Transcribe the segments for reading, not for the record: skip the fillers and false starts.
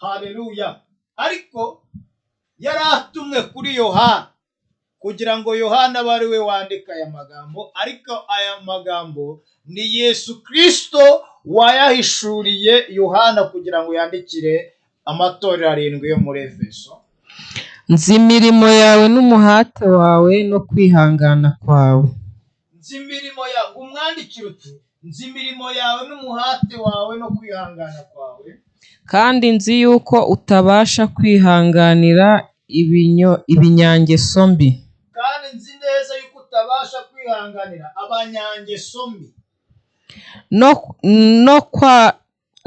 Haleluya! Ariko yari atumwe kuri Yohana kugira ngo Yohana abe ari we wandika aya magambo, ariko aya magambo ni Yesu Kirisito wayahishuriye Yohana kugira ngo yandikire amatorero arindwi yo muri Efeso. Nzi imirimo yawe n'umuhate wawe no kwihangana kwawe. Nzi imirimo yawe, umwandikira uti: "Nzi imirimo yawe n'umuhate wawe no kwihangana kwawe." Kandi nzi yuko utabasha kwihanganira ibinyangeso mbi. Kandi nzi neza yuko utabasha kwihanganira abanyangeso mbi. No kwa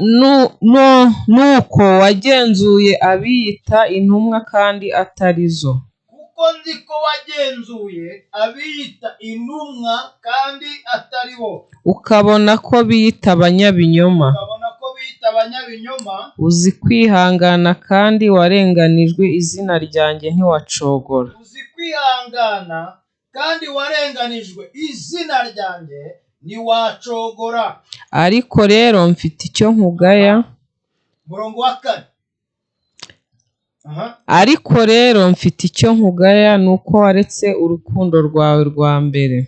nu, no, nuko wagenzuye abiyita intumwa kandi atari zo. Kuko nzi ko wagenzuye abiyita intumwa kandi atari bo. Ukabona ko biyita abanyabinyoma. Ukabona ko biyita abanyabinyoma. Uzi kwihangana kandi warenganijwe izina ryanjye, ntiwacogora. Uzi kwihangana kandi warenganijwe izina ryanjye, ntiwacogora. Ariko rero mfite icyo nkugaya. Murongo wa kane, aha. Ariko rero mfite icyo nkugaya, ni uko waretse urukundo rwawe rwa mbere.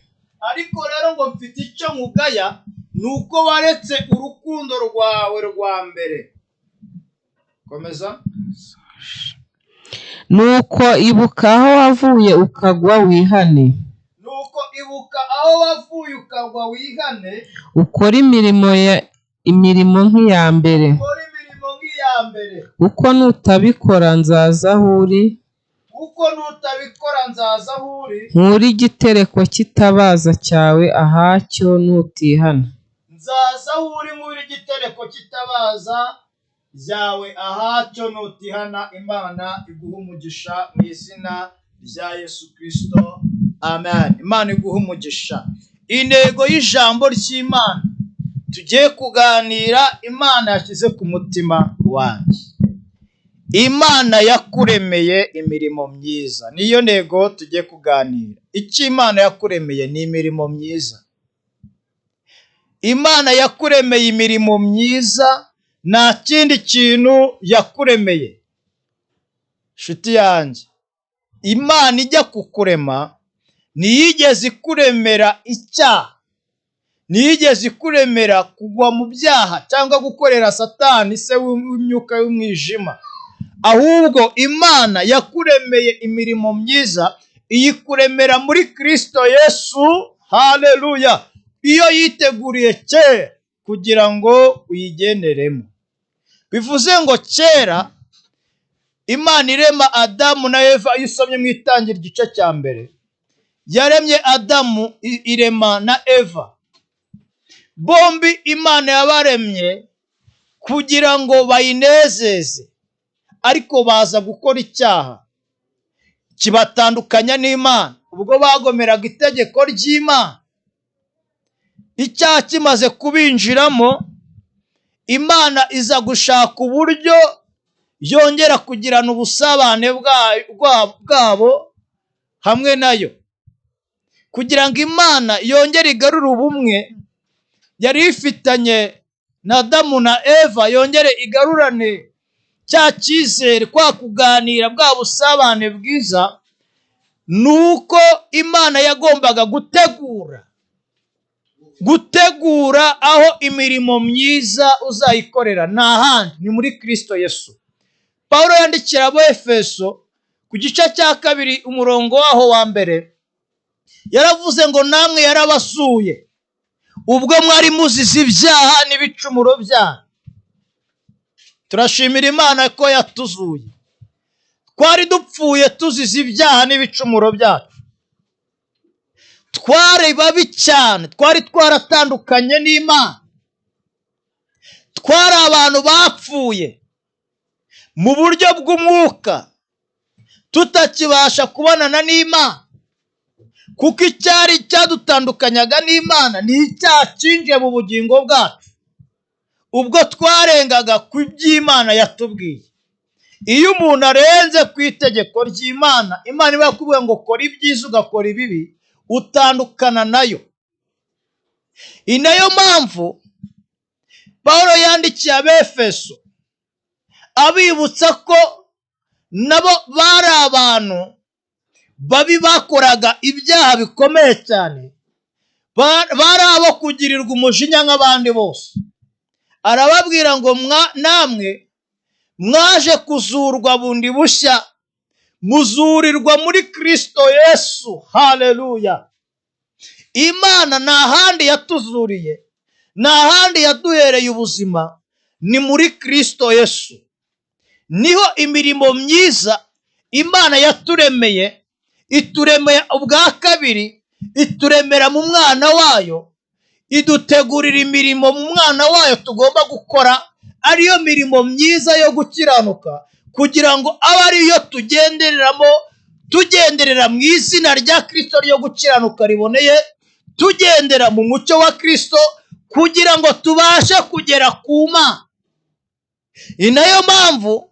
Ariko rero ngo mfite icyo nkugaya, ni uko waretse urukundo rwawe rwa mbere. Komeza. Nuko ibuka aho wavuye ukagwa, wihane. Nuko ibuka aho wavuye ukagwa, wihane. Ukore imirimo nk'iya mbere. Ukore imirimo nk'iya mbere. Kuko nutabikora nzaza aho uri. Kuko nutabikora nzaza aho uri. Nkure igitereko cy'itabaza cyawe ahacyo, nutihana. Nzaza aho uri nkure igitereko cy'itabaza ryawe ahacyo nutihana. Imana iguha umugisha mu izina rya Yesu Kirisito, amen. Imana iguha umugisha. Intego y'ijambo ry'Imana tugiye kuganira, Imana yashyize ku mutima wanjye: Imana yakuremeye imirimo myiza. Niyo ntego tugiye kuganira. Icyo Imana yakuremeye ni imirimo myiza. Imana yakuremeye imirimo myiza, nta kindi kintu yakuremeye. Nshuti yanjye, Imana ijya kukurema ntiyigeze ikuremera icyaha, ntiyigeze ikuremera kugwa mu byaha cyangwa gukorera Satani, se w'imyuka y'umwijima. Ahubwo Imana yakuremeye imirimo myiza, iyikuremera muri Kirisito Yesu. Haleluya! Iyo yiteguriye kera kugira ngo uyigenderemo. Bivuze ngo kera Imana irema Adamu na Eva, iyo usomye mu Itangira igice cya mbere, yaremye Adamu, irema na Eva. Bombi Imana yabaremye kugira ngo bayinezeze, ariko baza gukora icyaha kibatandukanya n'Imana ubwo bagomeraga itegeko ry'Imana. Icyaha kimaze kubinjiramo, Imana iza gushaka uburyo yongera kugirana ubusabane bwabo hamwe nayo. Kugira ngo Imana yongere igarure ubumwe yari ifitanye na Adamu na Eva, yongere igarurane cya cyizere, kwa kuganira, bwa busabane bwiza, ni uko Imana yagombaga gutegura aho imirimo myiza uzayikorera. Nta handi, ni muri Kirisito Yesu. Paul yandikira abo Efeso ku gice cya kabiri, umurongo waho wa mbere, yaravuze ngo: "Namwe yarabasuye ubwo mwari muzize ibyaha n'ibicumuro byanyu." Turashimira Imana ko yatuzuye. Twari dupfuye tuzize ibyaha n'ibicumuro byacu, twari babi cyane, twari twaratandukanye n'Imana, twari abantu bapfuye mu buryo bw'umwuka, tutakibasha kubonana n'Imana, kuko icyari cyadutandukanyaga n'Imana ni icyaha cyinjiye mu bugingo bwacu ubwo twarengaga ku by'Imana yatubwiye. Iyo umuntu arenze ku itegeko ry'Imana, Imana iba yakubwiye ngo kora ibyiza, ugakora ibibi, utandukana nayo. Ni nayo mpamvu Paul yandikiye Abefeso. Abibutsa ko nabo bari abantu babi bakoraga ibyaha bikomeye cyane, bari abo kugirirwa umujinya nk'abandi bose. Arababwira ngo namwe mwaje kuzurwa bundi bushya, muzurirwa muri Kristo Yesu. Haleluya! Imana nta handi yatuzuriye, nta handi yaduhereye ubuzima, ni muri Kristo Yesu. Niho imirimo myiza Imana yaturemeye, ituremeye ubwa kabiri, ituremera mu mwana wayo, idutegurira imirimo mu mwana wayo tugomba gukora, ariyo mirimo myiza yo gukiranuka, kugira ngo abe ariyo tugendereramo, tugenderera mu izina rya Kristo ryo gukiranuka riboneye, tugendera mu mucyo wa Kristo, kugira ngo tubashe kugera ku Mana. Ni nayo mpamvu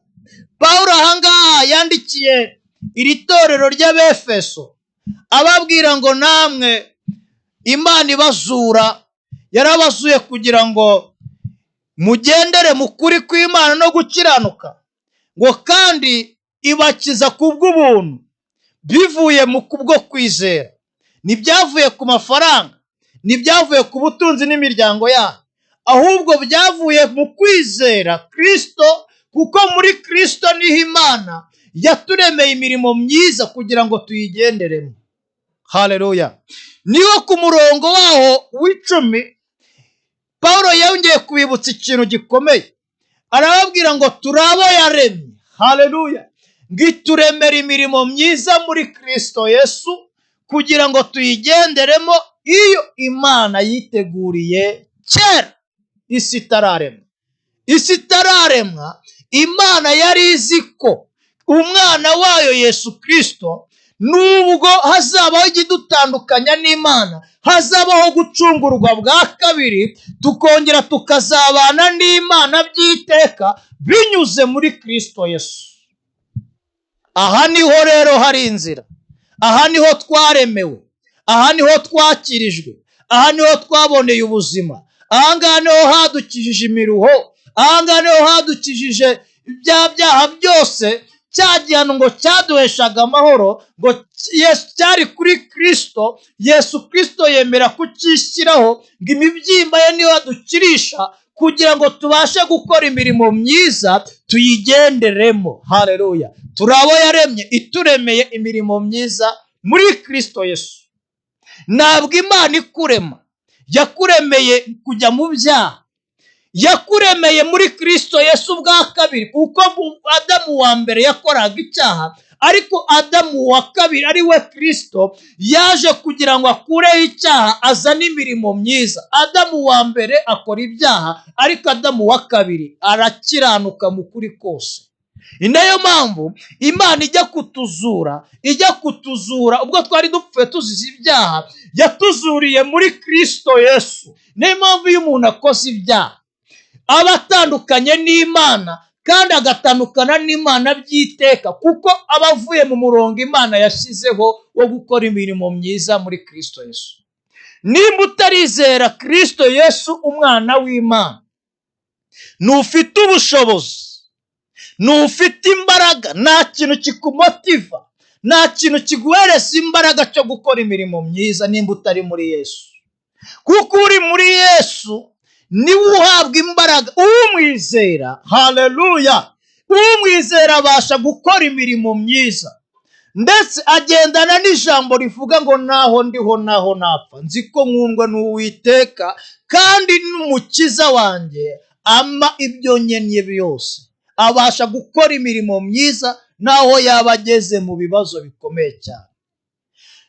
Pawulo ahangaha yandikiye iri torero ry'Abefeso, ababwira ngo namwe Imana ibazura, yarabazuye kugira ngo mugendere mu kuri kw'Imana no gukiranuka, ngo kandi ibakiza kubw'ubuntu bivuye mu kubwo kwizera. Ntibyavuye ku mafaranga, ntibyavuye ku butunzi n'imiryango yabo, ahubwo byavuye mu kwizera Kristo, kuko muri Kristo niho Imana yaturemeye imirimo myiza kugira ngo tuyigenderemo. Haleluya! Niho ku murongo waho w'icumi Pawulo yongeye kubibutsa ikintu gikomeye, arababwira ngo turi abo yaremye. Haleluya! Ngo ituremere imirimo myiza muri Kristo Yesu kugira ngo tuyigenderemo, iyo Imana yiteguriye kera isi itararemwa. Isi itararemwa, Imana yari izi ko umwana wayo Yesu Kristo, nubwo hazabaho ikidutandukanya n'Imana, hazabaho gucungurwa bwa kabiri, tukongera tukazabana n'Imana by'iteka binyuze muri Kristo Yesu. Aha niho rero hari inzira, aha niho twaremewe, aha niho twakirijwe, aha niho twaboneye ubuzima, aha ngaha niho hadukijije imiruho, aha ngaha niho hadukijije bya byaha byose, cya gihano ngo cyaduheshaga amahoro, ngo Yesu cyari kuri Kristo. Yesu Kristo yemera kucyishyiraho, ngo imibyimba ye niyo adukirisha kugira ngo tubashe gukora imirimo myiza tuyigenderemo. Haleluya! Turi abo yaremye, ituremeye imirimo myiza muri Kristo Yesu. Ntabwo Imana ikurema, yakuremeye kujya mu byaha, yakuremeye muri Kristo Yesu bwa kabiri, kuko Adamu wa mbere yakoraga icyaha, ariko Adamu wa kabiri ari we Kristo yaje kugira ngo akureho icyaha, azane imirimo myiza. Adamu wa mbere akora ibyaha, ariko Adamu wa kabiri arakiranuka mu kuri kose. Ni nayo mpamvu Imana ijya kutuzura, ijya kutuzura ubwo twari dupfuye tuzize ibyaha, yatuzuriye muri Kristo Yesu. Niyo mpamvu iyo umuntu akoze ibyaha aba atandukanye n'Imana, kandi agatandukana n'Imana by'iteka, kuko aba avuye mu murongo Imana yashyizeho wo gukora imirimo myiza muri Kristo Yesu. Nimba utarizera Kristo Yesu umwana w'Imana, ntufite ubushobozi, ntufite imbaraga, nta kintu kikumotiva, nta kintu kiguhereza imbaraga cyo gukora imirimo myiza nimba utari muri Yesu. Kuko uri muri Yesu niwe uhabwa imbaraga. Umwizera, haleluya, umwizera abasha gukora imirimo myiza, ndetse agendana n'ijambo rivuga ngo naho ndiho naho napfa, nzi ko nkundwa n'Uwiteka kandi n'umukiza wanjye ama ibyo nkeneye byose. Abasha gukora imirimo myiza naho yaba ageze mu bibazo bikomeye cyane.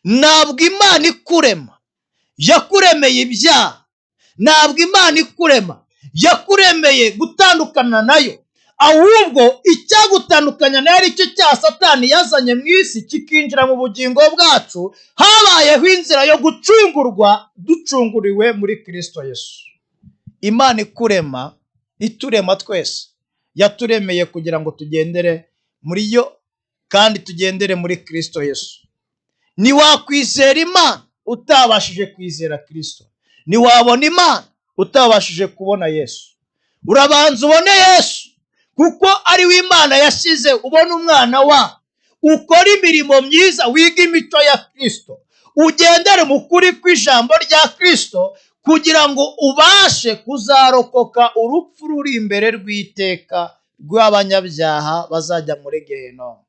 Ntabwo Imana ikurema yakuremeye ibyaha, ntabwo Imana ikurema yakuremeye gutandukana nayo, ahubwo icyagutandukanya nayo aricyo cya Satani yazanye mu isi kikinjira mu bugingo bwacu. Habayeho inzira yo gucungurwa, ducunguriwe muri Kristo Yesu. Imana ikurema, iturema twese, yaturemeye kugira ngo tugendere muri yo kandi tugendere muri Kristo Yesu. Ntiwakwizera Imana utabashije kwizera Kristo, ntiwabona Imana utabashije kubona Yesu. Urabanza ubone Yesu, Kuko ari we Imana yashyize ubona umwana wa ukora imirimo myiza, wiga imico ya Kristo, ugendere mu kuri kw'ijambo rya Kristo, kugira ngo ubashe kuzarokoka urupfu ruri imbere rw'iteka rw'abanyabyaha bazajya muri Gehinomu.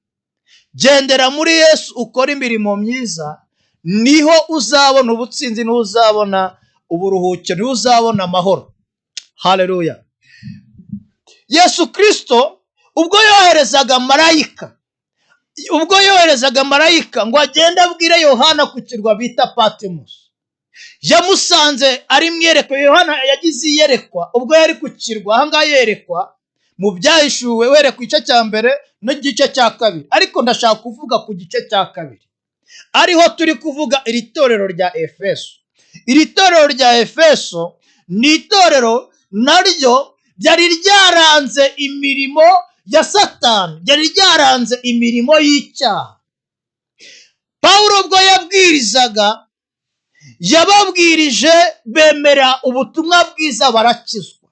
Gendera muri Yesu, ukora imirimo myiza, niho uzabona ubutsinzi, niho uzabona uburuhukiro, niho uzabona amahoro. Haleluya. Yesu Kristo ubwo yoherezaga marayika ngo agende abwire Yohana ku kirwa bita Patimusi, yamusanze ari mwiyerekwa. Yohana yagize iyerekwa ubwo yari ku kirwa. Ahangaha yerekwa mu Byahishuwe, werekwa igice cya mbere n'igice cya kabiri, ariko ndashaka kuvuga ku gice cya kabiri, ariho turi kuvuga iri torero rya Efeso. Iri torero rya Efeso ni itorero naryo ryari ryaranze imirimo ya Satani, ryari ryaranze imirimo y'icyaha. Pawulo ubwo yabwirizaga, yababwirije bemera ubutumwa bwiza, barakizwa.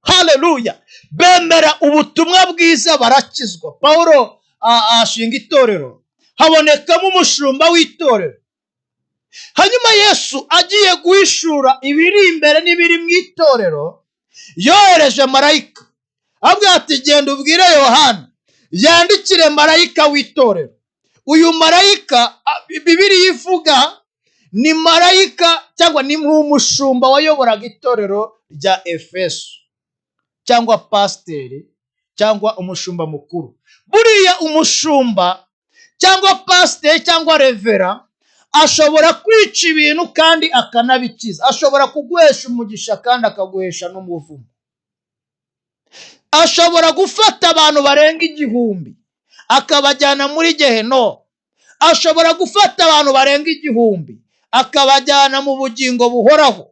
Haleluya! Bemera ubutumwa bwiza, barakizwa. Pawulo ashinga itorero, habonekamo umushumba w'itorero. Hanyuma Yesu agiye guhishura ibiri imbere n'ibiri mu itorero, yohereje marayika, avuga ati: "Genda ubwire Yohana yandikire marayika w'itorero." Uyu marayika Bibiliya ivuga ni marayika cyangwa ni umushumba wayoboraga itorero rya Efeso, cyangwa pasiteri, cyangwa umushumba mukuru. Buriya umushumba cyangwa pasiteri cyangwa revera ashobora kwica ibintu kandi akanabikiza, ashobora kuguhesha umugisha kandi akaguhesha n'umuvumo, ashobora gufata abantu barenga 1000 akabajyana muri Geheno, ashobora gufata abantu barenga 1000 akabajyana mu bugingo buhoraho.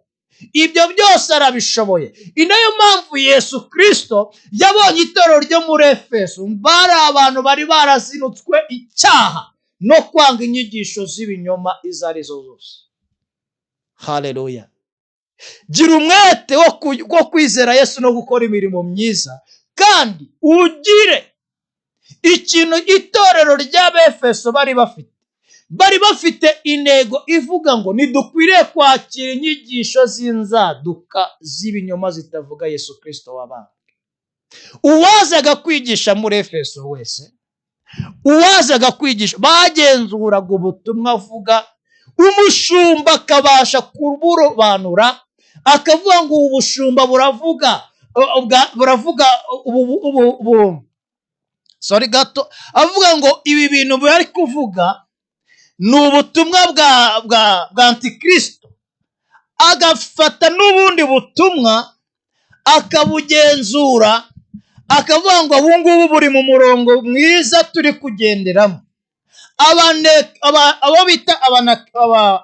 Ibyo byose arabishoboye. Ni nayo mpamvu Yesu Kirisito yabonye itorero ryo muri Efeso bari abantu bari barazinutswe icyaha no kwanga inyigisho z'ibinyoma izo arizo zose. Haleluya! Gira umwete wo kwizera Yesu no gukora imirimo myiza, kandi ugire ikintu itorero ry'Abefeso bari bafite. Bari bafite intego ivuga ngo ntidukwiriye kwakira inyigisho z'inzaduka z'ibinyoma zitavuga Yesu Kirisito wabambwe. Uwazaga kwigisha muri Efeso wese, uwazaga kwigisha, bagenzuraga ubutumwa avuga, umushumba akabasha kuburobanura, akavuga ngo ubu bushumba buravuga ubu, sorry gato, avuga ngo ibi bintu bari kuvuga ni ubutumwa bwa antikristo, agafata n'ubundi butumwa akabugenzura, akavuga ngo ubu ngubu buri mu murongo mwiza turi kugenderamo. Abo bita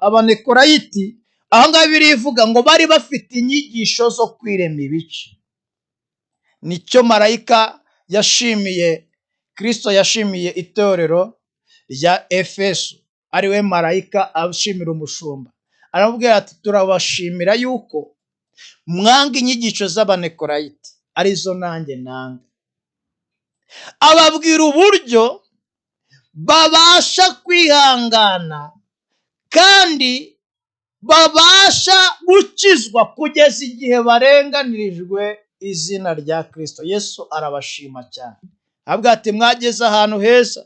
Abanekorayiti, aho ngaho birivuga ngo bari bafite inyigisho zo kwirema ibice. Nicyo marayika yashimiye, Kirisito yashimiye itorero rya Efeso, ariwe marayika ashimira umushumba, aramubwira ati: "Turabashimira yuko mwanga inyigisho z'Abanekorayiti, arizo nanjye nanga." Ababwira uburyo babasha kwihangana kandi babasha gukizwa kugeza igihe barenganirijwe izina rya Kirisito. Yesu arabashima cyane, avuga ati: "Mwageze ahantu heza,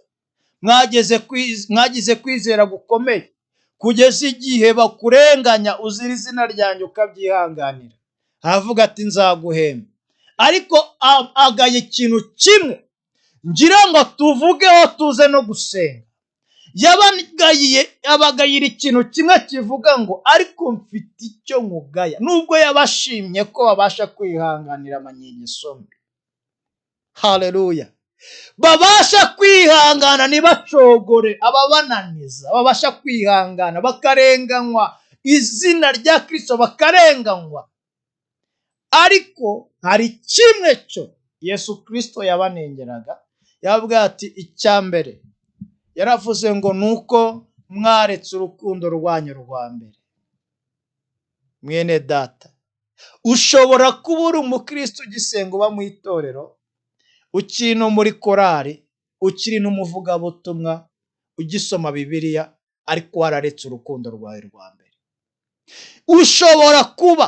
mwagize kwizera gukomeye, kugeza igihe bakurenganya uzira izina ryanjye ukabyihanganira." Aravuga ati: "Nzaguhemba." Ariko agaye ikintu kimwe ngira ngo tuvugeho tuze no gusenga. Yabagayiye, abagayira ikintu kimwe kivuga ngo: "Ariko mfite icyo nkugaya." Nubwo yabashimye ko babasha kwihanganira amanyigiso mbi, haleluya, babasha kwihangana ntibacogore ababananiza, babasha kwihangana bakarenganywa izina rya Kirisito, bakarenganywa, ariko hari kimwe cyo Yesu Kirisito yabanengeraga. Yavuga ati: icya mbere yaravuze ngo ni uko mwaretse urukundo rwanyu rwa mbere. Mwene data, ushobora kuba uri umukristo ugisenga, uba mu itorero. ukiri no muri korari, ukiri n'umuvugabutumwa, ugisoma Bibiliya, ariko wararetse urukundo rwawe rwa mbere. Ushobora kuba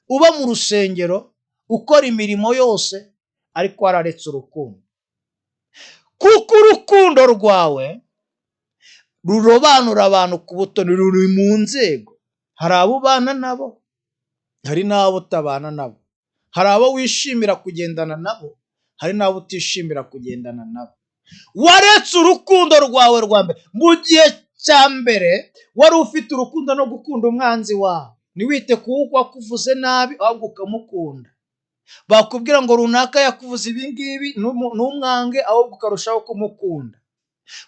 uba mu rusengero, ukora imirimo yose, ariko wararetse urukundo. Kuko urukundo rwawe rurobanura abantu ku butoni, ruri mu nzego. Hari abo ubana nabo, hari n'abo utabana nabo. Hari abo wishimira kugendana nabo, hari n'abo utishimira kugendana nabo. Waretse urukundo rwawe rwa mbere. Mu gihe cya mbere wari ufite urukundo no gukunda umwanzi wawe, ntiwite ku wakuvuze nabi, ahubwo ukamukunda. Bakubwira ngo runaka yakuvuze ibi ngibi, ntumwange, ahubwo ukarushaho kumukunda.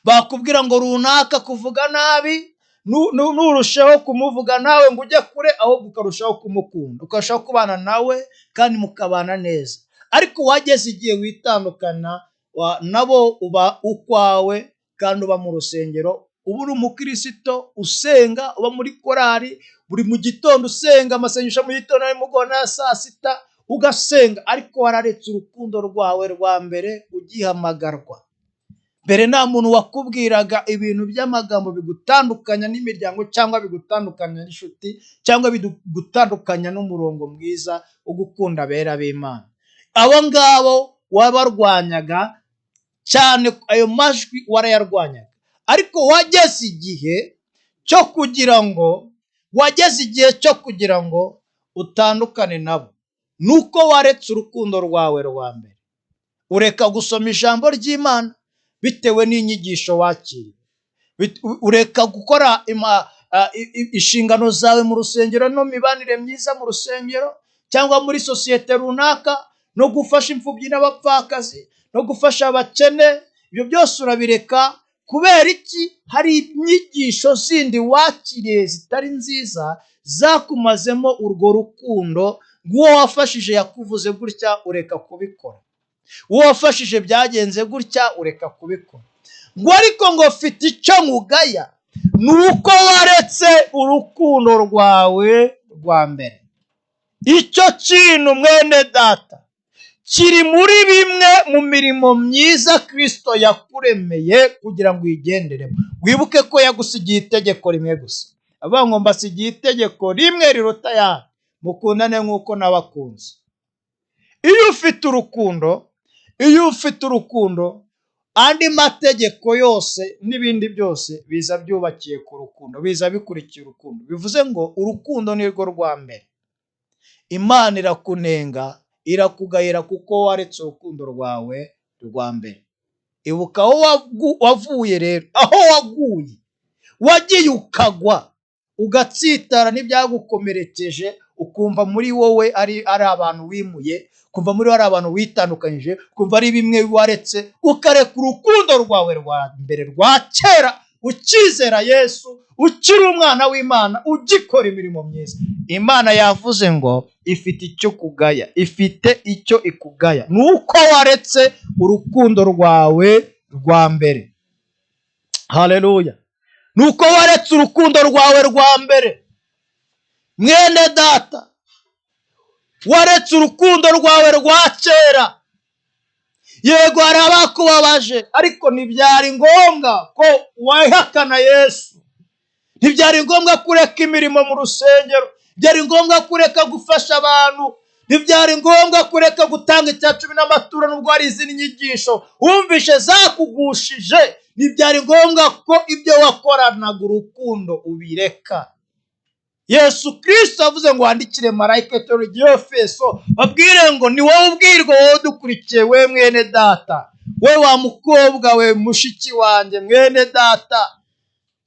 Bakubwira ngo runaka kuvuga nabi, nturusheho kumuvuga nawe ngo ujye kure, ahubwo ukarushaho kumukunda, ukarushaho kubana nawe kandi mukabana neza. Ariko wageze igihe witandukana nabo, uba ukwawe kandi uba mu rusengero, uba uri umukristo usenga, uba muri korari buri mu gitondo usenga amasengesho mu gitondo, nimugoroba na saa sita ugasenga, ariko wararetse urukundo rwawe rwa mbere ugihamagarwa. Mbere nta muntu wakubwiraga ibintu by'amagambo bigutandukanya n'imiryango, cyangwa bigutandukanya n'inshuti, cyangwa bigutandukanya n'umurongo mwiza wo gukunda abera b'Imana. Abo ngabo wabarwanyaga cyane, ayo majwi warayarwanyaga. Ariko wageze igihe cyo kugira ngo, wageze igihe cyo kugira ngo utandukane nabo, nuko waretse urukundo rwawe rwa mbere, ureka gusoma ijambo ry'Imana bitewe n'inyigisho wakiriye, ureka gukora inshingano zawe mu rusengero no mibanire myiza mu rusengero cyangwa muri sosiyete runaka, no gufasha imfubyi n'abapfakazi, no gufasha abakene, ibyo byose urabireka. Kubera iki? Hari inyigisho zindi wakiriye zitari nziza, zakumazemo urwo rukundo. Uwo wafashije yakuvuze gutya, ureka kubikora. Uwo wafashije byagenze gutya, ureka kubikora. Ngo ariko ngo mfite icyo nkugaya, ni uko waretse urukundo rwawe rwa mbere. Icyo kintu mwene data kiri muri bimwe mu mirimo myiza Kristo yakuremeye kugira ngo uyigenderemo. Wibuke ko yagusigiye itegeko rimwe gusa, avuga ngo mbasigiye itegeko rimwe riruta ayandi, mukundane nk'uko nabakunze. Iyo ufite urukundo, iyo ufite urukundo, andi mategeko yose n'ibindi byose biza byubakiye ku rukundo, biza bikurikiye urukundo. Bivuze ngo urukundo ni rwo rwa mbere. Imana irakunenga, irakugayira kuko waretse urukundo rwawe rwa mbere. Ibuka aho wavuye rero, aho waguye, wagiye ukagwa, ugatsitara n'ibyagukomerekeje, ukumva muri wowe ari abantu wimuye, ukumva muri wowe ari abantu witandukanyije, ukumva ari bimwe waretse, ukareka urukundo rwawe rwa mbere rwa kera, ukizera Yesu, ukiri umwana w'Imana, ugikora imirimo myiza. Imana yavuze ngo ifite icyo kugaya, ifite icyo ikugaya, ni uko waretse urukundo rwawe rwa mbere. Haleluya! Ni uko waretse urukundo rwawe rwa mbere. Mwene data, waretse urukundo rwawe rwa kera. Yego hari abakubabaje, ariko ntibyari ngombwa ko wihakana Yesu, ntibyari ngombwa kureka imirimo mu rusengero, ntibyari ngombwa kureka gufasha abantu, ntibyari ngombwa kureka gutanga icya cumi n'amaturo, nubwo hari izindi nyigisho wumvishe zakugushije. Ntibyari ngombwa ko ibyo wakoranaga urukundo ubireka. Yesu Kristo avuze ngo wandikire marayika w'itorero ry'Efeso, babwire ngo ni wowe ubwirwa, wowe udukurikiye, we mwene data, we wa mukobwa we, mushiki wanjye, mwene data,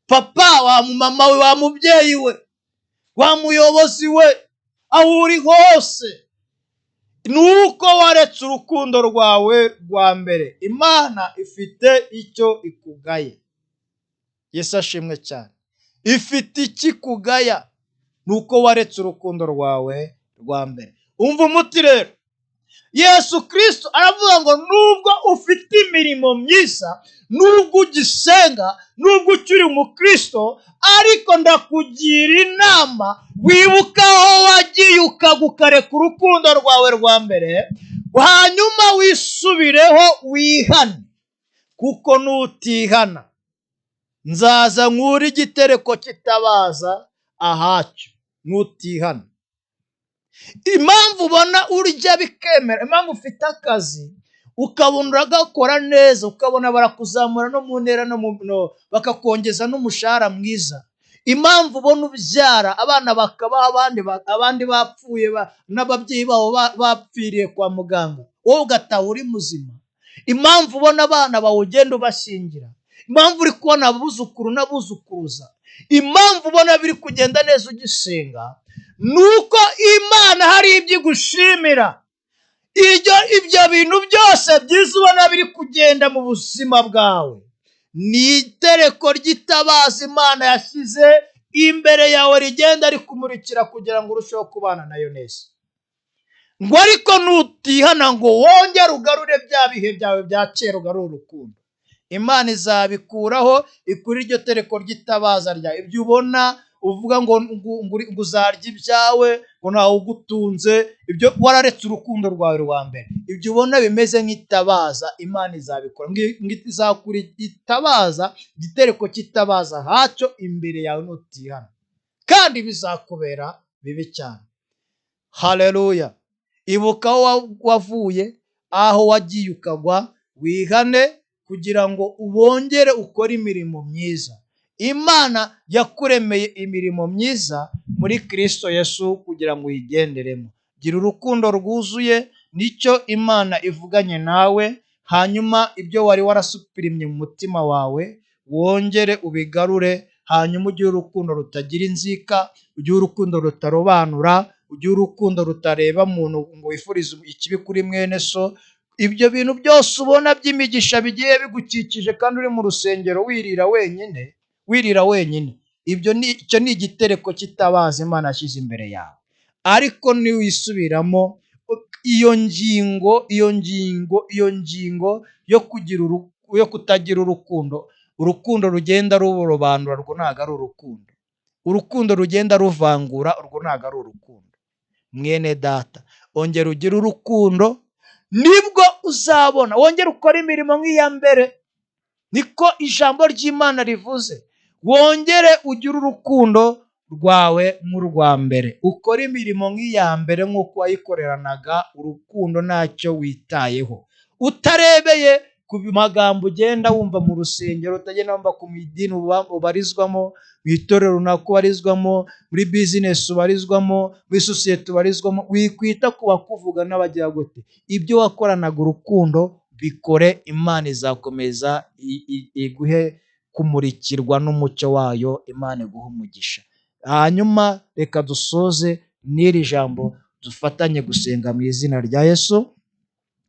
papa wa mama we, wa mubyeyi we, wa muyobozi we, aho uri hose, ni uko waretse urukundo rwawe rwa mbere. Imana ifite icyo ikugaye. Yesu ashimwe cyane. Ifite icyo ikugaya, ni uko waretse urukundo rwawe rwa mbere. Umva umuti rero. Yesu Kristo aravuga ngo nubwo ufite imirimo myiza, nubwo ugisenga, nubwo ukiri umukristo, ariko ndakugira inama, wibuke aho wagiye ukareka urukundo rwawe rwa mbere, Hanyuma wisubireho wihane, kuko nutihana nzaza nkure igitereko kitabaza ahacyo. Nutihana. Impamvu ubona urya bikemera, impamvu ufite akazi ukabona uragakora neza, ukabona barakuzamura no mu ntera no bakakongeza n'umushahara mwiza, impamvu ubona ubyara abana bakabaho abandi bapfuye n'ababyeyi babo bapfiriye kwa muganga, wowe ugataha uri muzima, impamvu ubona abana bawe ugenda ubashyingira, impamvu uri kubona abuzukuru n'abuzukuruza, impamvu ubona biri kugenda neza ugisenga, ni uko Imana hari ibyo igushimira. Ibyo bintu byose byiza ubona biri kugenda mu buzima bwawe ni itereko ry'itabaza Imana yashyize imbere yawe, rigenda rikumurikira kugira ngo urusheho kubana nayo neza. Ngo ariko nutihana ngo wongere ugarure bya bihe byawe bya kera, ugarure urukundo, Imana izabikuraho ikuri iryo tereko ry'itabaza ryawe. Ibyo ubona uvuga ngo uzarya ibyawe, ngo ntawe ugutunze, ibyo wararetse urukundo rwawe rwa mbere, ibyo ubona bimeze nk'itabaza Imana izabikora. Izakura itabaza, igitereko cy'itabaza hacyo imbere yawe nutihana, kandi bizakubera bibi cyane. Haleluya! Ibuka aho wavuye, aho wagiye ukagwa, wihane kugira ngo ubongere ukore imirimo myiza. Imana yakuremeye imirimo myiza muri Kristo Yesu kugira ngo uyigenderemo. Gira urukundo rwuzuye, nicyo Imana ivuganye nawe, hanyuma ibyo wari warasupirimye mu mutima wawe wongere ubigarure, hanyuma ugire urukundo rutagira inzika, ugire urukundo rutarobanura, ugire urukundo rutareba muntu ngo wifurize ikibi kuri mwene so. Ibyo bintu byose ubona by'imigisha bigiye bigukikije kandi uri mu rusengero wirira wenyine, wirira wenyine, ibyo ni icyo ni igitereko kitabaza Imana yashyize imbere yawe. Ariko niwisubiramo iyo ngingo, iyo ngingo, iyo ngingo yo kugira yo kutagira urukundo, urukundo rugenda rurobanura, urwo ntabwo ari urukundo. Urukundo rugenda ruvangura, urwo ntabwo ari urukundo. Mwene data, ongera ugire urukundo, nibwo uzabona wongere ukore imirimo nk'iya mbere. Niko ijambo ry'Imana rivuze. Wongere ugire urukundo rwawe nk'urwa mbere, ukore imirimo nk'iya mbere nk'uko wayikoreranaga urukundo ntacyo witayeho, utarebeye ku magambo ugenda wumva mu rusengero, utagenda wumva ku idini ubarizwamo, mu itorero runaka ubarizwamo, muri bizinesi ubarizwamo, muri sosiyete ubarizwamo. Wikwita ku bakuvuga n'abagira gute. Ibyo wakoranaga urukundo bikore, Imana izakomeza iguhe kumurikirwa n'umucyo wayo, Imana iguhe umugisha. Hanyuma reka dusoze n'iri jambo, dufatanye gusenga mu izina rya Yesu,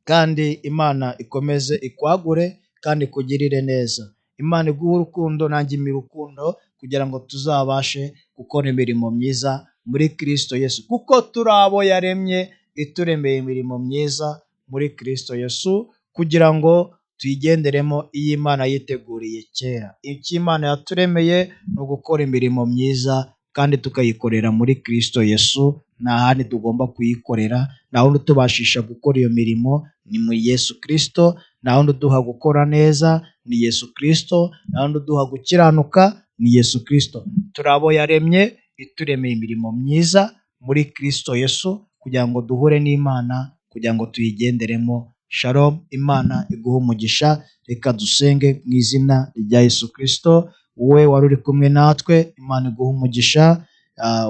kandi Imana ikomeze ikwagure kandi ikugirire neza. Imana iguhe urukundo, nanjye impa urukundo, kugira ngo tuzabashe gukora imirimo myiza muri Kristo Yesu, kuko turi abo yaremye, ituremeye imirimo myiza muri Kristo Yesu, kugira ngo tuyigenderemo iyo Imana yiteguriye kera. Icyo Imana yaturemeye ni ugukora imirimo myiza kandi tukayikorera muri Kristo Yesu. Nta handi tugomba kuyikorera, nta wundi utubashisha gukora iyo mirimo, ni muri Yesu Kristo. Nta wundi uduha gukora neza, ni Yesu Kristo. Nta wundi uduha gukiranuka, ni Yesu Kristo. Turi abo yaremye, ituremeye imirimo myiza muri Kristo Yesu, kugira ngo duhure n'Imana, kugira ngo tuyigenderemo. Shalom, Imana iguhe umugisha. Reka dusenge mu izina rya Yesu Kristo. Wowe wari uri kumwe natwe, Imana iguhe umugisha.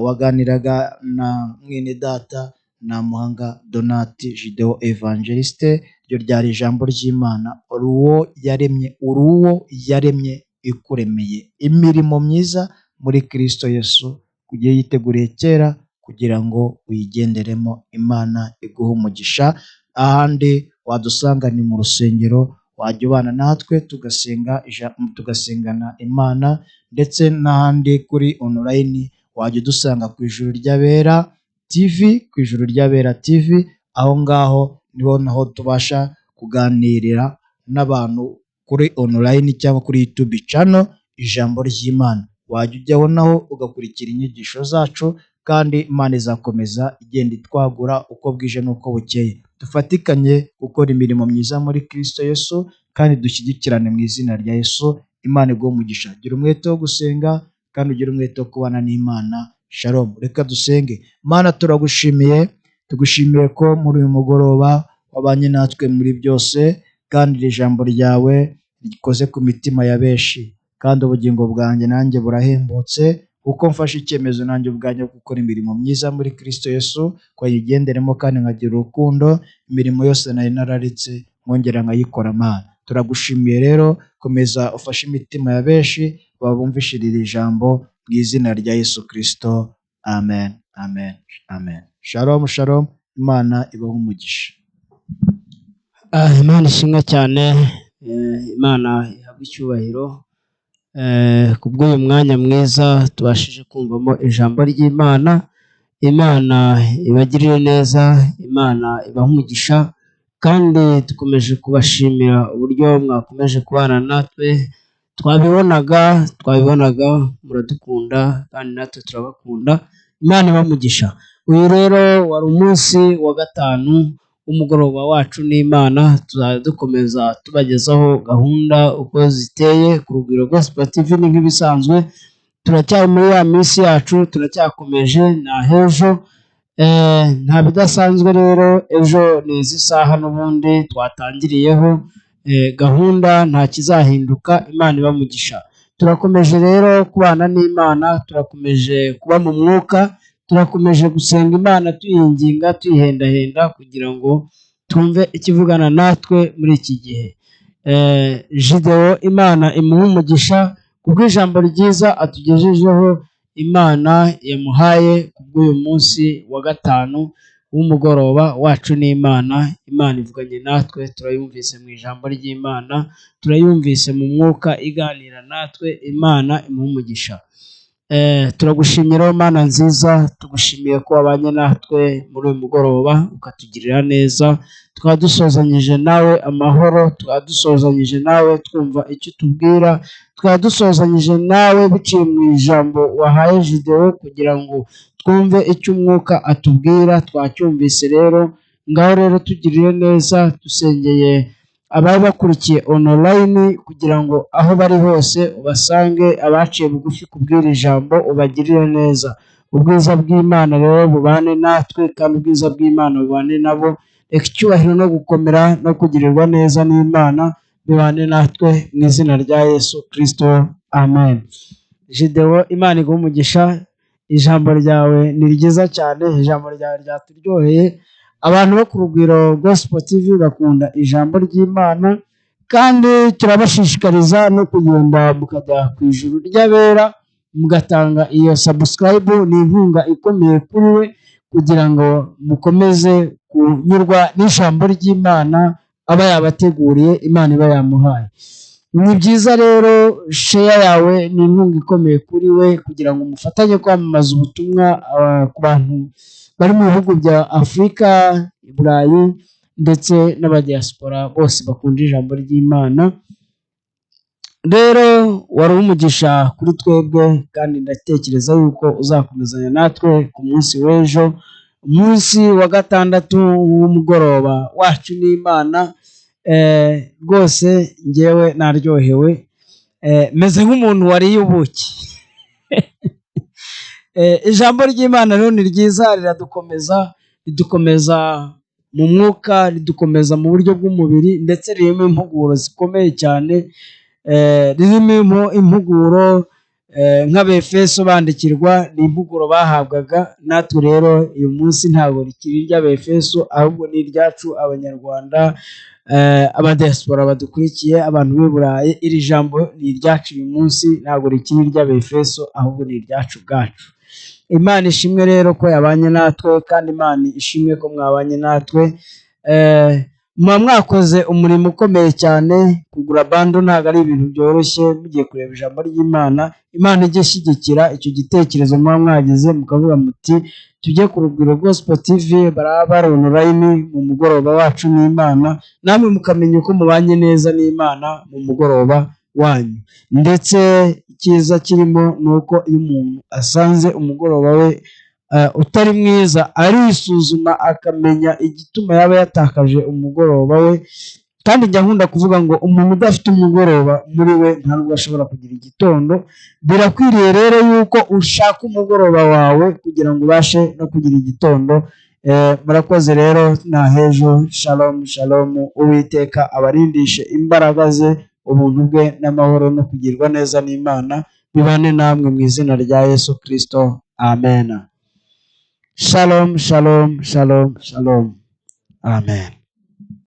Waganiraga na mwene data na Muhanga Donati Jideo Evangeliste. Iryo ryari ijambo ry'Imana. Uwo yaremye, uruwo yaremye ikuremeye imirimo myiza muri Kristo Yesu, kugira yiteguriye kera kugira ngo uyigenderemo. Imana iguhe umugisha. Ahandi wadusanga ni mu rusengero, wajya ubana natwe tugasenga, tugasengana Imana, ndetse n'ahandi kuri online wajya udusanga ku Ijuru ry'Abera TV, ku Ijuru ry'Abera TV. Aho ngaho niho naho tubasha kuganirira n'abantu kuri online cyangwa kuri YouTube channel ijambo ry'Imana. Wajya ujyaho naho ugakurikira inyigisho zacu, kandi Imana izakomeza igenda itwagura uko bwije n'uko bukeye. Dufatikanye gukora imirimo myiza muri Kristo Yesu, kandi dushyigikirane mu izina rya Yesu. Imana iguhe umugisha. Gira umwete wo gusenga kandi ugire umwete wo kubana n'Imana. Shalom. Reka dusenge. Mana, turagushimiye, tugushimiye ko muri uyu mugoroba wabanye natwe muri byose, kandi iri jambo ryawe rikoze ku mitima ya benshi, kandi ubugingo bwanjye nanjye burahembutse, kuko mfashe icyemezo nanjye ubwanjye gukora imirimo myiza muri Kristo Yesu, ko ayigenderemo kandi nkagira urukundo, imirimo yose nari nararitse nkongera nkayikora. Mana, turagushimiye rero, komeza ufashe imitima ya benshi babumvishije iri jambo mu izina rya Yesu Kristo. Amen, amen, amen. Shalom, shalom. Imana ibahe umugisha. Imana ishimwe cyane, Imana ihabwe icyubahiro kubw'uyu mwanya mwiza tubashije kumvamo ijambo ry'Imana. Imana ibagirire neza, Imana ibahe umugisha, kandi dukomeje kubashimira uburyo mwakomeje kubana natwe. Twabibonaga muradukunda kandi natwe turabakunda. Imana ibahe umugisha. Uyu rero wari umunsi wa gatanu w'umugoroba wacu n'Imana. Tuzajya dukomeza tubagezaho gahunda uko ziteye ku Rugwiro Gospel TV. Ni nk'ibisanzwe, turacyari muri ya minsi yacu, turacyakomeje, ni ahejo. Nta bidasanzwe rero, ejo ni izi saha n'ubundi twatangiriyeho, gahunda nta kizahinduka. Imana ibahe umugisha. Turakomeje rero kubana n'Imana, turakomeje kuba mu mwuka, turakomeje gusenga Imana tuyinginga, tuyihendahenda kugira ngo twumve ikivugana natwe muri iki gihe. Gideon, Imana imuhe umugisha kubw'ijambo ryiza atugejejeho, Imana yamuhaye kubw'uyu munsi wa gatanu w'umugoroba wacu n'Imana. Imana ivuganye natwe, turayumvise mu ijambo ry'Imana, turayumvise mu mwuka iganira natwe. Imana imuhe umugisha. Turagushimira rero Mana nziza, tugushimiye ko wabanye natwe muri uyu mugoroba ukatugirira neza, tukaba dusozanyije nawe amahoro, tukaba dusozanyije nawe twumva icyo utubwira, tukaba dusozanyije nawe biciye mu ijambo wahaye Gideon kugira ngo twumve icyo umwuka atubwira. Twacyumvise rero, ngaho rero tugirire neza. Dusengeye abari bakurikiye online kugira ngo aho bari hose ubasange, abaciye bugufi kubw'iri jambo ubagirire neza. Ubwiza bw'Imana rero bubane natwe, kandi ubwiza bw'Imana bubane nabo. Reka icyubahiro no gukomera no kugirirwa neza n'Imana bibane natwe mu izina rya Yesu Kristo, amen. Gideon, Imana iguhe umugisha. Ijambo ryawe ni ryiza cyane, ijambo ryawe ryaturyoheye. Abantu bo ku Rugwiro Gospel TV bakunda ijambo ry'Imana, kandi turabashishikariza no kugenda mukajya ku ijuru ry'abera mugatanga iyo subscribe. Ni inkunga ikomeye kuri we kugira ngo mukomeze kunyurwa n'ijambo ry'Imana aba yabateguriye, Imana iba yamuhaye. Ni byiza rero, share yawe ni inkunga ikomeye kuri we kugira ngo mufatanye kwamamaza ubutumwa ku bantu bari mu bihugu bya Afurika, i Burayi, ndetse n'abadiaspora bose bakunda ijambo ry'Imana. Rero wari umugisha kuri twebwe, kandi ndatekereza yuko uzakomezanya natwe ku munsi w'ejo, umunsi wa gatandatu w'umugoroba wacu n'Imana. Rwose njyewe naryohewe, meze nk'umuntu wariye ubuki. Ijambo ry'Imana rero ni ryiza, riradukomeza, ridukomeza mu mwuka, ridukomeza mu buryo bw'umubiri, ndetse ririmo impuguro zikomeye cyane. Ririmo impuguro, nk'Abefeso bandikirwa ni impuguro bahabwaga. Natwe rero uyu munsi ntabwo rikiri iry'Abefeso, ahubwo ni iryacu Abanyarwanda, abadiaspora badukurikiye, abantu b'i Burayi. Iri jambo ni iryacu uyu munsi, ntabwo rikiri iry'Abefeso, ahubwo ni iryacu ubwacu. Imana ishimwe rero ko yabanye natwe, kandi Imana ishimwe ko mwabanye natwe. Muba mwakoze umurimo ukomeye cyane. Kugura bundle ntabwo ari ibintu byoroshye. Mugiye kureba ijambo ry'Imana, Imana ijye ishyigikira icyo gitekerezo muba mwagize, mukavuga muti tujye ku Rugwiro Gospel TV, baraba bari online mu mugoroba wacu n'Imana, namwe mukamenya uko mubanye neza n'Imana mu mugoroba wanyu. Ndetse icyiza kirimo ni uko iyo umuntu asanze umugoroba we utari mwiza arisuzuma akamenya igituma yaba yatakaje umugoroba we. Kandi njya nkunda kuvuga ngo umuntu udafite umugoroba muri we nta nubwo ashobora kugira igitondo. Birakwiriye rero yuko ushaka umugoroba wawe kugira ngo ubashe no kugira igitondo. Murakoze rero, na hejo. Shalom shalom. Uwiteka abarindishe imbaraga ze, ubuntu bwe n'amahoro no kugirwa neza n'Imana bibane namwe mu izina rya Yesu Kristo, amen. Shalom shalom shalom shalom, amen.